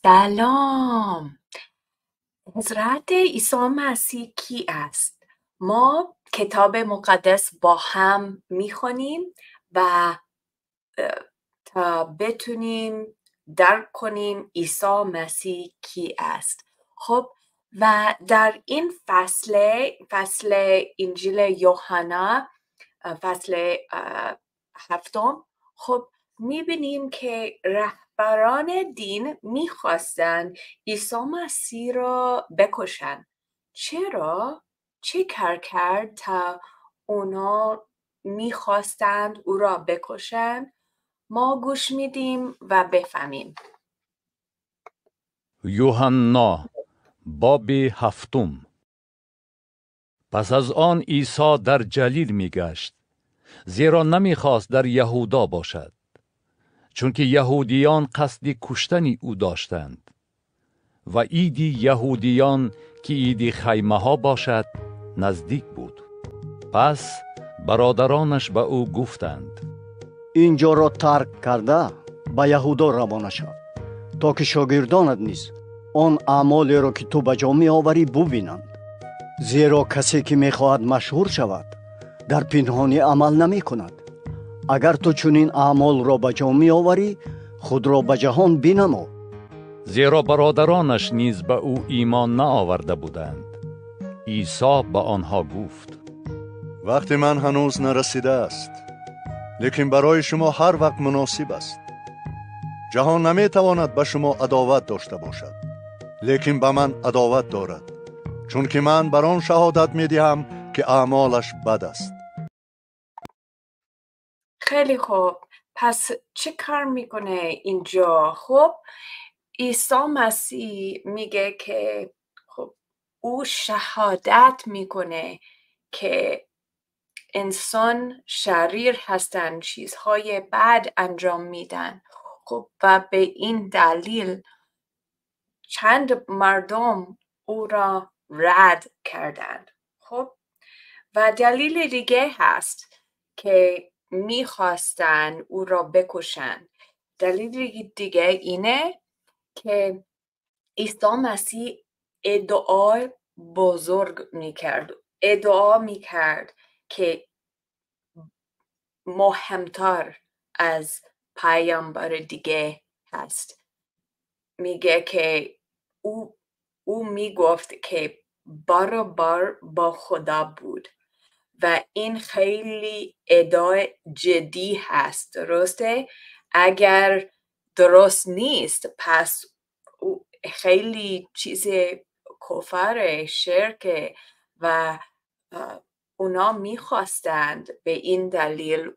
سلام. حضرت عیسی مسیح کی است؟ ما کتاب مقدس با هم میخونیم و تا بتونیم درک کنیم عیسی مسیح کی است. خب و در این فصل انجیل یوحنا، فصل هفتم، خب میبینیم که رهبران دین میخواستند عیسی مسیح را بکشند. چرا؟ چه کار کرد تا اونا میخواستند او را بکشند؟ ما گوش میدیم و بفهمیم. یوحنا باب هفتم. پس از آن عیسی در جلیل میگشت، زیرا نمیخواست در یهودا باشد، چون که یهودیان قصد کشتن او داشتند. و عید یهودیان که عید خیمه ها باشد نزدیک بود. پس برادرانش به او گفتند: اینجا را ترک کرده به یهودا روانه شو، تا که شاگردانت نیز آن اعمالی را که تو به جا می آوری ببینند. زیرا کسی که می خواهد مشهور شود در پنهانی عمل نمی کند. اگر تو چنین اعمال را به جا می آوری، خود را به جهان بینما. زیرا برادرانش نیز به او ایمان نآورده بودند. عیسی به آنها گفت: وقت من هنوز نرسیده است، لیکن برای شما هر وقت مناسب است. جهان نمیتواند به شما عداوت داشته باشد، لیکن به من عداوت دارد، چون که من بر آن شهادت میدهم که اعمالش بد است. خیلی خوب، پس چه کار میکنه اینجا؟ خب عیسی مسیح میگه که خب او شهادت میکنه که انسان شریر هستن، چیزهای بد انجام میدن. خب و به این دلیل چند مردم او را رد کردند. خب و دلیل دیگه هست که میخواستن او را بکشن. دلیل دیگه اینه که عیسی مسیح ادعای بزرگ میکرد، ادعا میکرد که مهمتر از پیامبر دیگه هست. میگه که او میگفت که برابر با خدا بود و این خیلی ادعای جدی هست، درسته؟ اگر درست نیست پس او خیلی چیز کفر، شرک و اونا میخواستند به این دلیل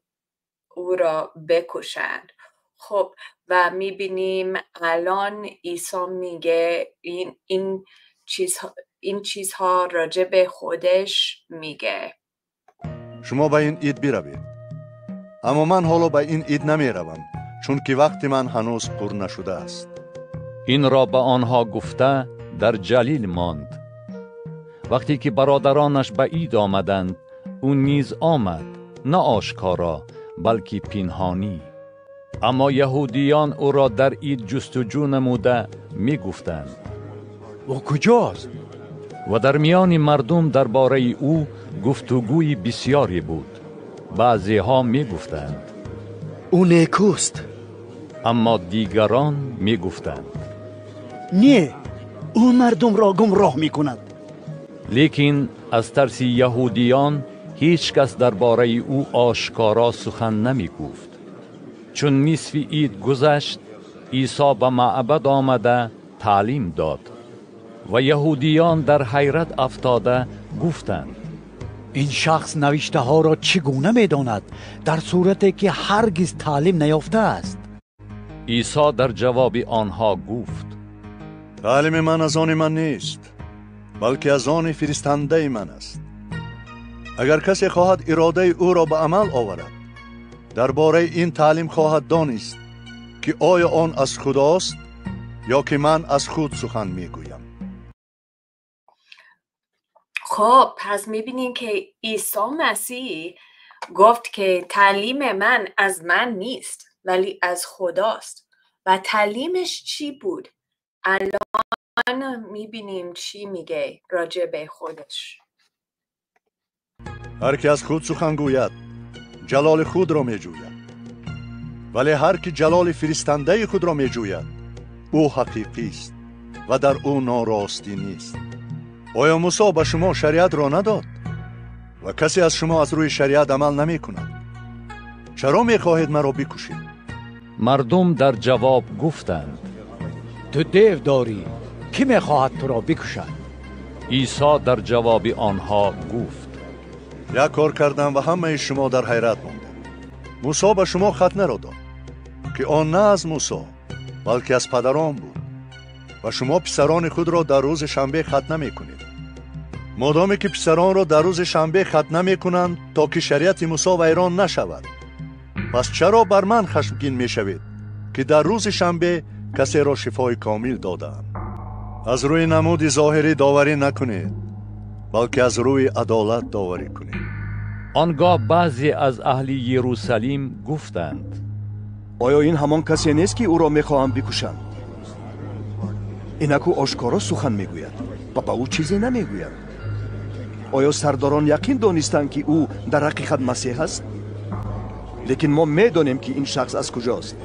او را بکشند. خب و میبینیم الان عیسی میگه این چیزها راجع به خودش میگه. شما به این عید بروید، اما من حالا به این عید نمیروم، چون که وقت من هنوز پر نشده است. این را به آنها گفته در جلیل ماند. وقتی که برادرانش به عید آمدند، او نیز آمد، نه آشکارا بلکه پنهانی. اما یهودیان او را در عید جستجو نموده می گفتند: او کجاست؟ و در میان مردم درباره او گفتگوی بسیاری بود. بعضی ها می گفتند: او نیکوست. اما دیگران می گفتند: نه، او مردم را گمراه می کند. لیکن از ترس یهودیان هیچ کس درباره او آشکارا سخن نمی گفت. چون نصف عید گذشت، عیسی به معبد آمده تعلیم داد و یهودیان در حیرت افتاده گفتند: این شخص نوشته ها را چگونه می داند، در صورتی که هرگز تعلیم نیافته است؟ عیسی در جواب آنها گفت: تعلیم من از آن من نیست، بلکه از آن فرستنده من است. اگر کسی خواهد اراده او را به عمل آورد، درباره این تعلیم خواهد دانست که آیا آن از خداست یا که من از خود سخن میگویم. خب پس میبینیم که عیسی مسیح گفت که تعلیم من از من نیست ولی از خداست. و تعلیمش چی بود؟ الان میبینیم چی میگه راجع به خودش. هر کی از خود سخن گوید جلال خود را میجوید، ولی هر کی جلال فرستنده خود را میجوید او حقیقی است و در او ناراستی نیست. آیا موسی به شما شریعت را نداد و کسی از شما از روی شریعت عمل نمی کند؟ چرا می خواهید مرا بکشید؟ مردم در جواب گفتند تو دیو داری، کی می خواهد تو را بکشد؟ عیسی در جواب آنها گفت یک کار کردم و همه شما در حیرت ماندید. موسی به شما ختنه را داد که آن نه از موسی بلکه از پدران بود و شما پسران خود را در روز شنبه ختنه می کنید. مادامی که پسران را در روز شنبه ختنه می کنند تا که شریعت موسی ویران نشود، پس چرا بر من خشمگین می شوید که در روز شنبه کسی را شفای کامل دادم؟ از روی نمود ظاهری داوری نکنید، بلکه از روی عدالت داوری کنید. آنگاه بعضی از اهل یروشلم گفتند آیا این همان کسی نیست که او را میخواهم بکشند؟ اینک او آشکارا سخن میگوید و به او چیزی نمیگوید. آیا سرداران یقین دانستند که او در حقیقت مسیح است؟ لیکن ما میدانیم که این شخص از کجاست،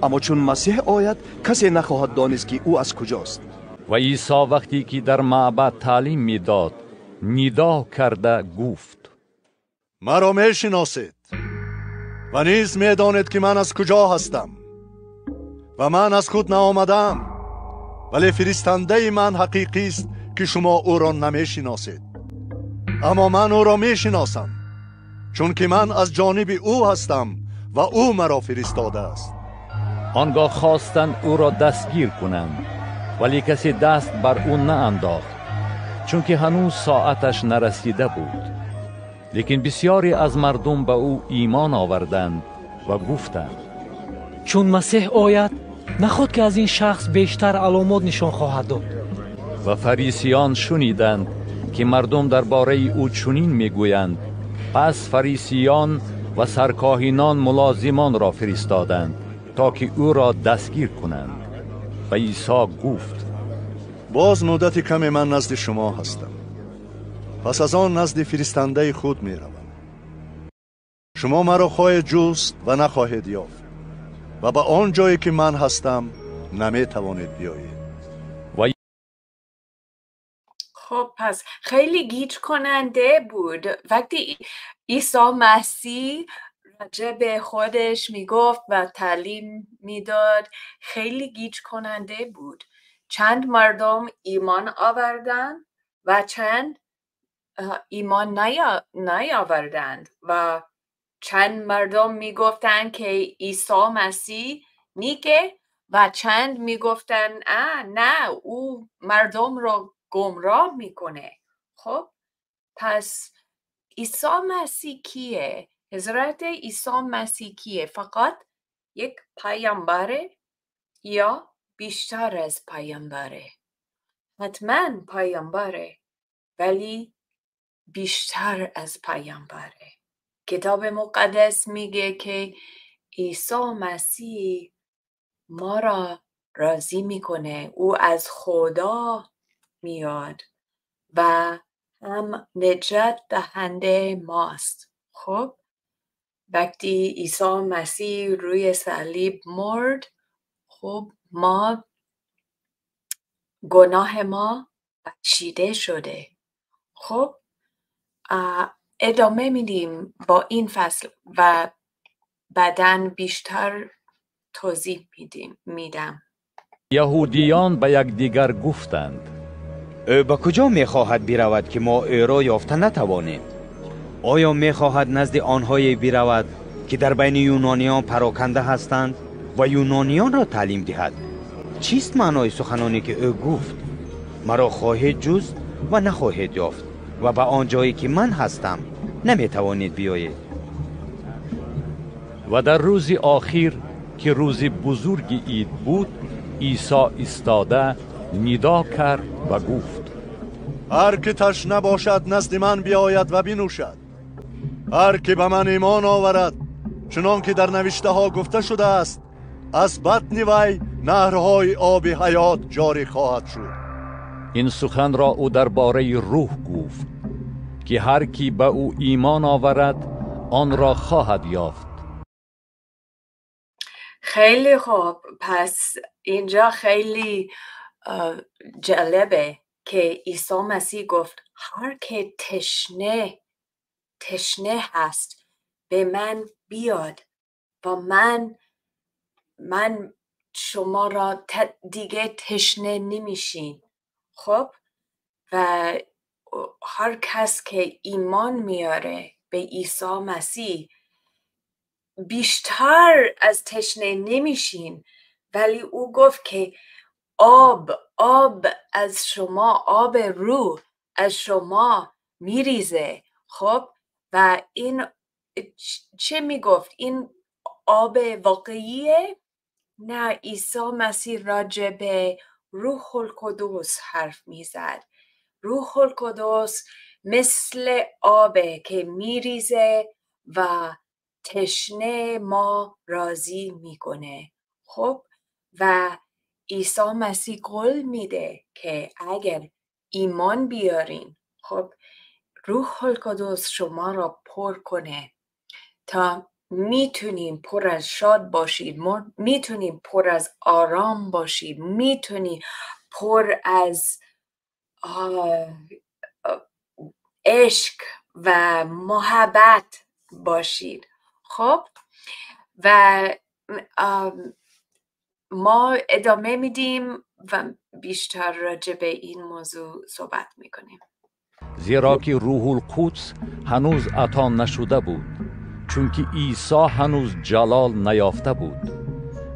اما چون مسیح آید کسی نخواهد دانست که او از کجاست. و عیسی وقتی که در معبد تعلیم میداد ندا کرده گفت مرا میشناسید و نیز میدانید که من از کجا هستم و من از خود نآمدم، ولی فرستنده من حقیقی است که شما او را نمیشناسید، اما من او را میشناسم، چون که من از جانب او هستم و او مرا فرستاده است. آنگاه خواستند او را دستگیر کنند، ولی کسی دست بر او نانداخت، چون که هنوز ساعتش نرسیده بود. لیکن بسیاری از مردم به او ایمان آوردند و گفتند چون مسیح آید نخود که از این شخص بیشتر علامات نشان خواهد داد. و فریسیان شنیدند که مردم درباره او چنین میگویند. پس فریسیان و سرکاهینان ملازمان را فرستادند تا که او را دستگیر کنند. و عیسی گفت باز مدت کمی من نزد شما هستم، پس از آن نزد فرستنده خود می روم. شما مرا خواهید جست و نخواهید یافت و به آن جایی که من هستم نمی توانید بیایید. و خب پس خیلی گیج کننده بود وقتی عیسی مسیح راجع به خودش میگفت و تعلیم میداد. خیلی گیج کننده بود. چند مردم ایمان آوردند و چند ایمان نیاوردند و چند مردم میگفتند که عیسی مسیح نیکه و چند میگفتند نه، او مردم رو گمراه میکنه. خب پس عیسی مسیح کیه؟ حضرت عیسی مسیح کیه؟ فقط یک پیامبره یا بیشتر از پیامبره؟ حتما پیامبره، ولی بیشتر از پیامبره. کتاب مقدس میگه که عیسی مسیح ما را راضی میکنه. او از خدا میاد و هم نجات دهنده ماست. خب وقتی عیسی مسیح روی صلیب مرد، خب ما گناه ما بخشیده شده. خب ادامه میدیم با این فصل و بعداً بیشتر توضیح میدم. یهودیان به یکدیگر گفتند او به کجا میخواهد برود که ما او را یافته نتوانیم؟ آیا میخواهد نزد آنهایی برود که در بین یونانیان پراکنده هستند و یونانیان را تعلیم دهد؟ چیست معنای سخنانی که او گفت مرا خواهید جست و نخواهید یافت و به آن جایی که من هستم نمیتوانید بیایید؟ و در روز آخر که روز بزرگ عید بود، عیسی ایستاده ندا کرد و گفت هر که تشنه باشد نزد من بیاید و بنوشد. هر که به من ایمان آورد، چنان که در نوشته ها گفته شده است، از بطن وی نهرهای آب حیات جاری خواهد شد. این سخن را او درباره روح گفت که هر کی به او ایمان آورد آن را خواهد یافت. خیلی خوب، پس اینجا خیلی جالبه که عیسی مسیح گفت هر که تشنه هست به من بیاد و من شما را دیگه تشنه نمیشین. خب و هر کس که ایمان میاره به عیسی مسیح بیشتر از تشنه نمیشین، ولی او گفت که آب از شما، آب روح از شما میریزه. خب و این چه میگفت؟ این آب واقعیه؟ نه، عیسی مسیح راجع به روح القدس حرف میزد. روح القدس مثل آبه که میریزه و تشنه ما راضی میکنه. خب و عیسی مسیح قول میده که اگر ایمان بیارین، خب روح القدس شما را پر کنه تا میتونیم پر از شاد باشید، میتونیم پر از آرام باشید، میتونیم پر از عشق و محبت باشید. خب و ما ادامه میدیم و بیشتر راجع به این موضوع صحبت میکنیم. زیرا که روح القدس هنوز عطا نشده بود، چون که عیسی هنوز جلال نیافته بود.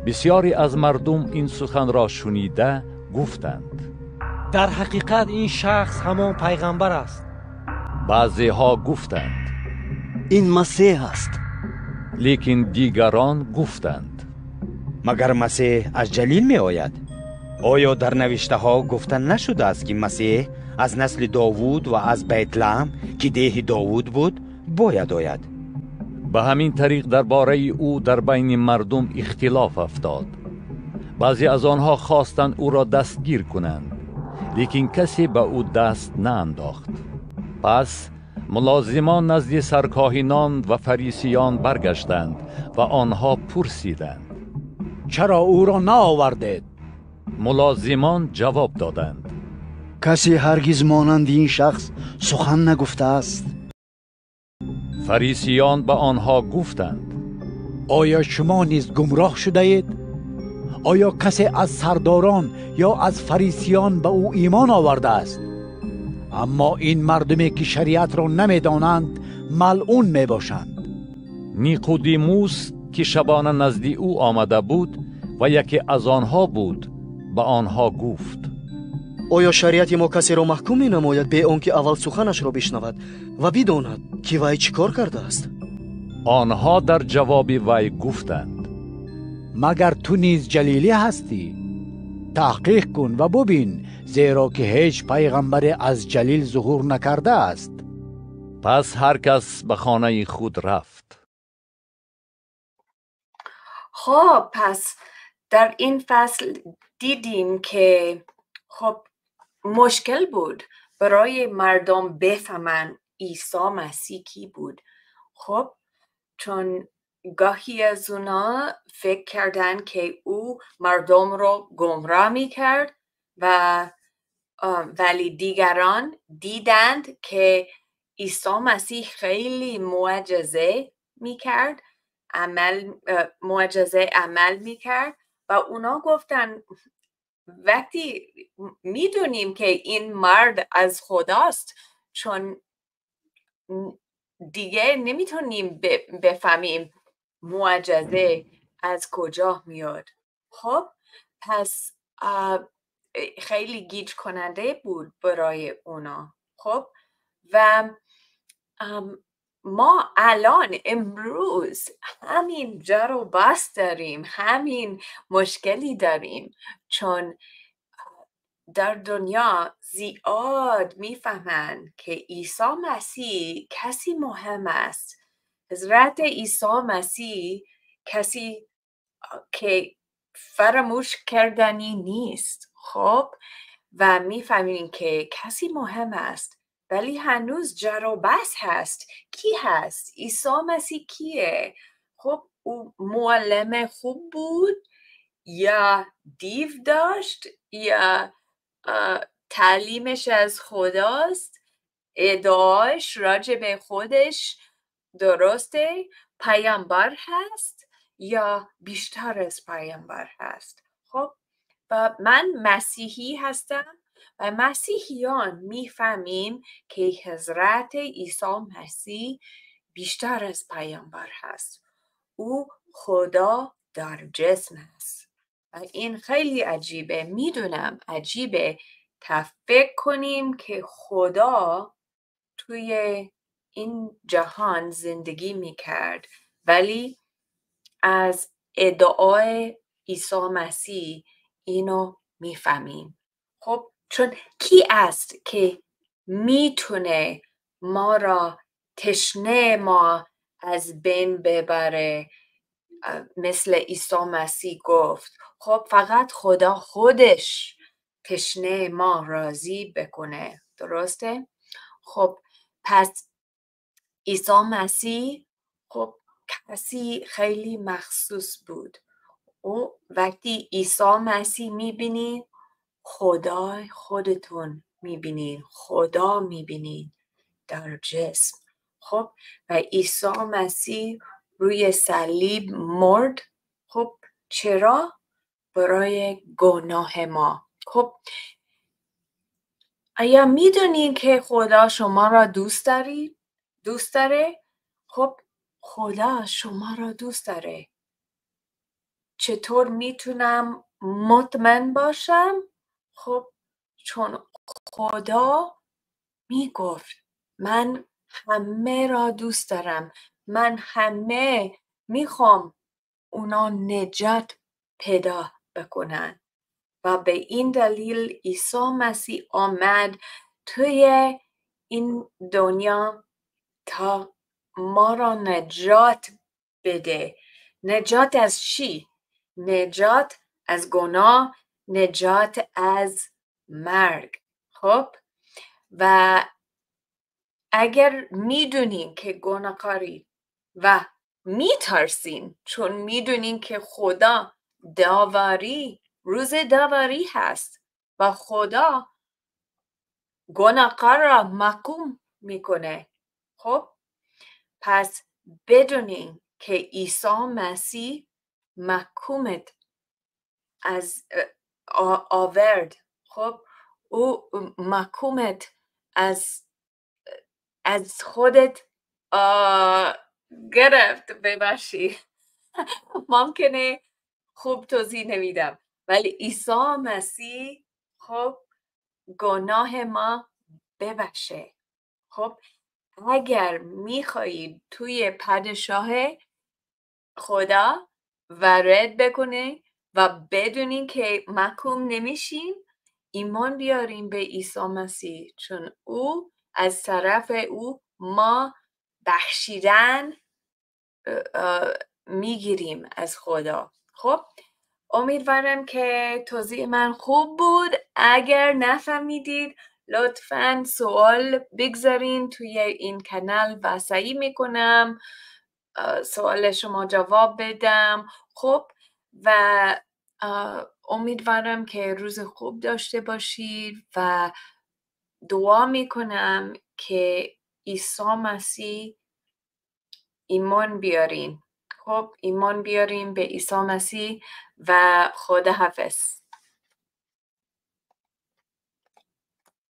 بسیاری از مردم این سخن را شنیده گفتند در حقیقت این شخص همان پیغمبر است. بعضی ها گفتند این مسیح است. لیکن دیگران گفتند مگر مسیح از جلیل می آید؟ آیا در نوشته ها گفته نشده است که مسیح از نسل داوود و از بیت لحم که دیه داوود بود باید آید؟ به همین طریق درباره او در بین مردم اختلاف افتاد. بعضی از آنها خواستند او را دستگیر کنند، لیکن کسی به او دست نانداخت. پس ملازمان نزد سرکاهنان و فریسیان برگشتند و آنها پرسیدند چرا او را نآوردید؟ ملازمان جواب دادند کسی هرگز مانند این شخص سخن نگفته است. فریسیان به آنها گفتند آیا شما نیز گمراه شده اید؟ آیا کسی از سرداران یا از فریسیان به او ایمان آورده است؟ اما این مردمی که شریعت را نمیدانند ملعون می باشند. نیقودیموس که شبانه نزد او آمده بود و یکی از آنها بود به آنها گفت آیا شریعت ما کسی را محکوم می نماید به آنکه اول سخنش را بشنود و بداند که وی چیکار کرده است؟ آنها در جواب وی گفتند مگر تو نیز جلیلی هستی؟ تحقیق کن و ببین، زیرا که هیچ پیغمبر از جلیل ظهور نکرده است. پس هر کس به خانه خود رفت. خب پس در این فصل دیدیم که خب مشکل بود برای مردم بفهمن عیسی مسیح کی بود. خب چون گاهی از اونا فکر کردن که او مردم رو گمراه میکرد و ولی دیگران دیدند که عیسی مسیح خیلی معجزه میکرد، معجزه عمل میکرد و اونا گفتن وقتی میدونیم که این مرد از خداست، چون دیگه نمیتونیم بفهمیم معجزه از کجا میاد. خب پس خیلی گیج کننده بود برای اونا. خب و ما الان امروز همین جر و بحث داریم، همین مشکلی داریم، چون در دنیا زیاد میفهمند که عیسی مسیح کسی مهم است. حضرت عیسی مسیح کسی که فراموش کردنی نیست. خب و میفهمیم که کسی مهم است، ولی هنوز جر و بحث هست. کی هست؟ عیسی مسیح کیه؟ خب او معلم خوب بود یا دیو داشت یا تعلیمش از خداست، ادعاش راجع به خودش درسته، پیامبر هست یا بیشتر از پیامبر هست. خب و من مسیحی هستم و مسیحیان میفهمیم که حضرت عیسی مسیح بیشتر از پیامبر هست. او خدا در جسم است و این خیلی عجیبه. میدونم عجیبه تا فکر کنیم که خدا توی این جهان زندگی میکرد، ولی از ادعای عیسی مسیح اینو میفهمیم. خب چون کی است که میتونه ما را، تشنه ما از بین ببره مثل عیسی مسیح گفت؟ خب فقط خدا خودش تشنه ما راضی بکنه، درسته؟ خب پس عیسی مسیح خب کسی خیلی مخصوص بود. او وقتی عیسی مسیح میبینی، خدای خودتون میبینین، خدا میبینین در جسم. خب و عیسی مسیح روی صلیب مرد. خب چرا؟ برای گناه ما. خب آیا میدونین که خدا شما را دوست داری؟ دوست داره؟ خب خدا شما را دوست داره. چطور میتونم مطمئن باشم؟ خب چون خدا میگفت من همه را دوست دارم، من همه میخوام اونا نجات پیدا بکنن و به این دلیل عیسی مسیح آمد توی این دنیا تا ما را نجات بده. نجات از چی؟ نجات از گناه، نجات از مرگ. خب و اگر میدونین که گناهکاری و میترسین چون میدونین که خدا داوری، روز داوری هست و خدا گناهکار را محکوم میکنه، خب پس بدونین که عیسی مسیح محکومت از آورد. خب او محکومت از خودت گرفت. ببخشید ممکنه خوب توضیح نمیدم، ولی عیسی مسیح خب گناه ما ببخشه. خب اگر میخواهید توی پادشاه خدا وارد بکنه و بدونین که محکوم نمیشین، ایمان بیارین به عیسی مسیح، چون او از طرف او ما بخشیدن میگیریم از خدا. خب امیدوارم که توضیح من خوب بود. اگر نفهمیدید لطفاً سوال بگذارین توی این کانال و سعی میکنم سوال شما جواب بدم. خب و امیدوارم که روز خوب داشته باشید و دعا میکنم که عیسی مسیح ایمان بیارین. خب ایمان بیارین به عیسی مسیح و خدا حافظ.